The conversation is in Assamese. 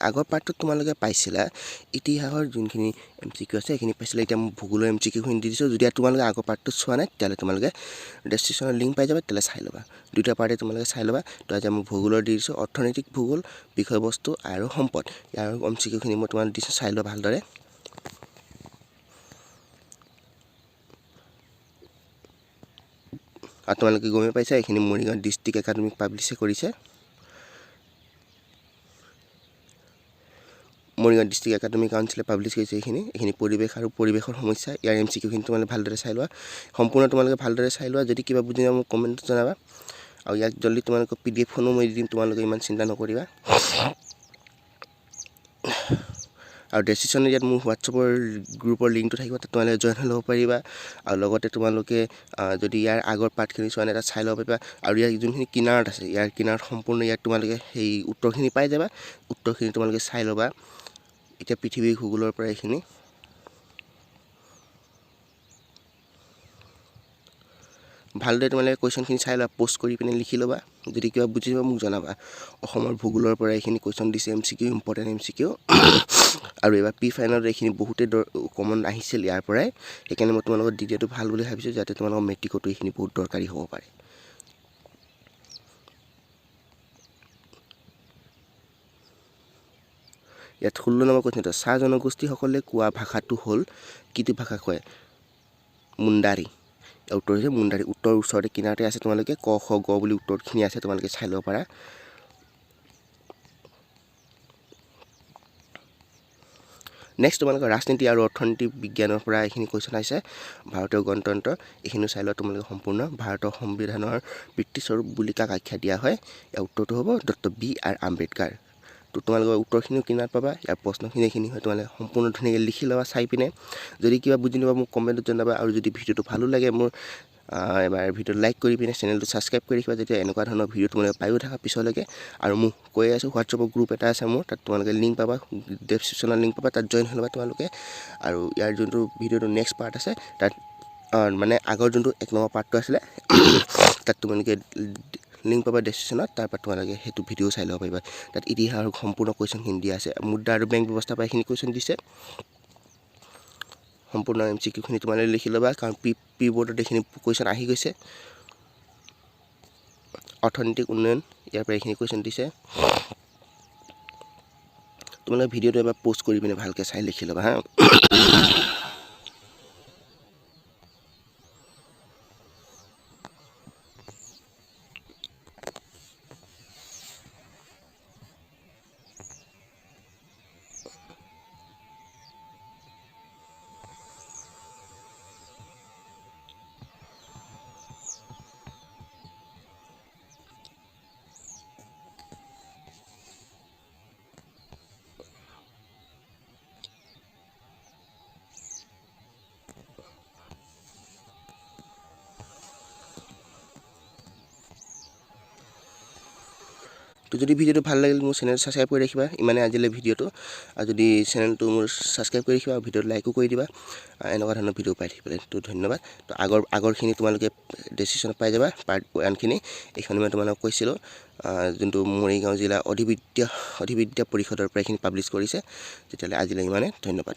আগৰ পাৰ্টটোত তোমালোকে পাইছিলা ইতিহাসৰ যোনখিনি এম চি কিউ আছে সেইখিনি পাইছিলা। এতিয়া মই ভূগোলৰ এম চি কিউখিনি দি দিছোঁ। যদি তোমালোকে আগৰ পাৰ্টটো চোৱা নাই তেতিয়াহ'লে তোমালোকে ডেছক্ৰিপশ্যনৰ লিংক পাই যাবা, তেতিয়াহ'লে চাই ল'বা। দুটা পাৰ্টে তোমালোকে চাই ল'বা। তো আজি মই ভূগোলৰ দি দিছোঁ, অৰ্থনৈতিক ভূগোল, বিষয়বস্তু আৰু সম্পদ, ইয়াৰ এম চি কিউখিনি মই তোমালোক দিছোঁ, চাই লোৱা ভালদৰে। আৰু তোমালোকে গমেই পাইছা এইখিনি মৰিগাঁও ডিষ্ট্ৰিক্ট একাডেমিক পাব্লিছে কৰিছে, মৰিগাঁও ডিষ্ট্ৰিক্ট একাডেমিক কাউন্সিলে পাব্লিছ কৰিছে এইখিনি। এইখিনি পৰিৱেশ আৰু পৰিৱেশৰ সমস্যা, ইয়াৰ এম চি কিউখিনি তোমালোকে ভালদৰে চাই লোৱা, সম্পূৰ্ণ তোমালোকে ভালদৰে চাই লোৱা। যদি কিবা বুজি নোপোৱা মোক কমেণ্টত জনাবা। আৰু ইয়াক জল্দি তোমালোকক পি ডি এফখনো মই দি দিম, তোমালোকে ইমান চিন্তা নকৰিবা। আৰু ডেছক্ৰিপশ্যনত ইয়াত মোৰ হোৱাটছএপৰ গ্ৰুপৰ লিংকটো থাকিব, তাত তোমালোকে জইন হৈ ল'ব পাৰিবা। আৰু লগতে তোমালোকে যদি ইয়াৰ আগৰ পাৰ্টখিনি চোৱা নাই তাত চাই ল'ব পাৰিবা। আৰু ইয়াৰ যোনখিনি কিনাৰত আছে, ইয়াৰ কিনাৰত সম্পূৰ্ণ ইয়াত তোমালোকে সেই উত্তৰখিনি পাই যাবা, উত্তৰখিনি তোমালোকে চাই ল'বা। এতিয়া পৃথিৱীৰ ভূগোলৰ পৰা এইখিনি ভালদৰে তোমালোকে কুৱেশ্যনখিনি চাই লোৱা, প'ষ্ট কৰি পিনে লিখি ল'বা। যদি কিবা বুজি নোপোৱা মোক জনাবা। অসমৰ ভূগোলৰ পৰা এইখিনি কুৱেশ্যন দিছে, M C Q, important M C Q. আৰু এইবাৰ পি ফাইনেলত এইখিনি বহুতেই কমন আহিছিল ইয়াৰ পৰাই, সেইকাৰণে মই তোমালোকক দি দিয়াটো ভাল বুলি ভাবিছোঁ, যাতে তোমালোকৰ মেট্ৰিকতো এইখিনি বহুত দৰকাৰী হ'ব পাৰে। ইয়াত 16 নম্বৰ কুৱেশ্যনটো, চাহ জনগোষ্ঠীসকলে কোৱা ভাষাটো হ'ল কিটো ভাষা কয়? মুণ্ডাৰী। ইয়াৰ উত্তৰ হৈছে মুণ্ডাৰী। উত্তৰ ওচৰতে কিনাৰতে আছে, তোমালোকে ক খ গ বুলি উত্তৰখিনি আছে, তোমালোকে চাই ল'ব পাৰা। নেক্সট তোমালোকৰ ৰাজনীতি আৰু অৰ্থনীতি বিজ্ঞানৰ পৰা এইখিনি কুৱেশ্যন আহিছে, ভাৰতীয় গণতন্ত্ৰ, এইখিনিও চাই লোৱা তোমালোকে সম্পূৰ্ণ। ভাৰতৰ সংবিধানৰ পিতৃস্বৰূপ বুলি কাক আখ্যা দিয়া হয়? ইয়াৰ উত্তৰটো হ'ব ডক্টৰ বি আৰ আম্বেদকাৰ। তো তোমালোকৰ উত্তৰখিনিও কিনাৰত পাবা, ইয়াৰ প্ৰশ্নখিনি এইখিনি হয়, তোমালোকে সম্পূৰ্ণ ধুনীয়াকৈ লিখি ল'বা চাই পিনে। যদি কিবা বুজি নোপোৱা মোক কমেণ্টত জনাবা। আৰু যদি ভিডিঅ'টো ভালো লাগে মোৰ এবাৰ ভিডিঅ'টো লাইক কৰি পিনে চেনেলটো ছাবস্ক্ৰাইব কৰি ৰাখিবা, যেতিয়া এনেকুৱা ধৰণৰ ভিডিঅ' তোমালোকে পায়ো থাকা পিছলৈকে। আৰু মোক কৈ আছোঁ হোৱাটছএপৰ গ্ৰুপ এটা আছে মোৰ, তাত তোমালোকে লিংক পাবা, ডেছক্ৰিপশ্যনত লিংক পাবা, তাত জইন হৈ ল'বা তোমালোকে। আৰু ইয়াৰ যোনটো ভিডিঅ'টো নেক্সট পাৰ্ট আছে তাত মানে আগৰ যোনটো 1 নম্বৰ পাৰ্টটো আছিলে তাত তোমালোকে লিংক পাবা ডেছক্ৰিপশ্যনত, তাৰপৰা তোমালোকে সেইটো ভিডিঅ' চাই ল'ব পাৰিবা। তাত ইতিহাসৰ সম্পূৰ্ণ কুৱেশ্যনখিনি দিয়া আছে, মুদ্ৰা আৰু বেংক ব্যৱস্থাৰ পৰা এইখিনি কুৱেশ্যন দিছে। সম্পূৰ্ণ এম চি কিউখিনি তোমালোকে লিখি ল'বা, কাৰণ পি বৰ্ডত এইখিনি কুৱেশ্যন আহি গৈছে। অৰ্থনৈতিক উন্নয়ন, ইয়াৰ পৰা এইখিনি কুৱেশ্যন দিছে। তোমালোকে ভিডিঅ'টো এবাৰ প'ষ্ট কৰি পিনে ভালকৈ চাই লিখি ল'বা হা। তো যদি ভিডিঅ'টো ভাল লাগিল মোৰ চেনেলটো ছাবস্ক্ৰাইব কৰি ৰাখিবা। ইমানে আজিলৈ ভিডিঅ'টো, আৰু যদি চেনেলটো মোৰ ছাবস্ক্ৰাইব কৰি ৰাখিবা আৰু ভিডিঅ'টো লাইকো কৰি দিবা, এনেকুৱা ধৰণৰ ভিডিঅ' পাই থাকিবলৈ। তো ধন্যবাদ। তো আগৰখিনি তোমালোকে ডেছক্ৰিপশ্যনত পাই যাবা, পাৰ্ট 1খিনি। এইখিনি মই তোমালোকক কৈছিলোঁ, যোনটো মৰিগাঁও জিলা অধিবিদ্যা পৰিষদৰ পৰা এইখিনি পাব্লিছ কৰিছে। তেতিয়াহ'লে আজিলৈ ইমানে, ধন্যবাদ।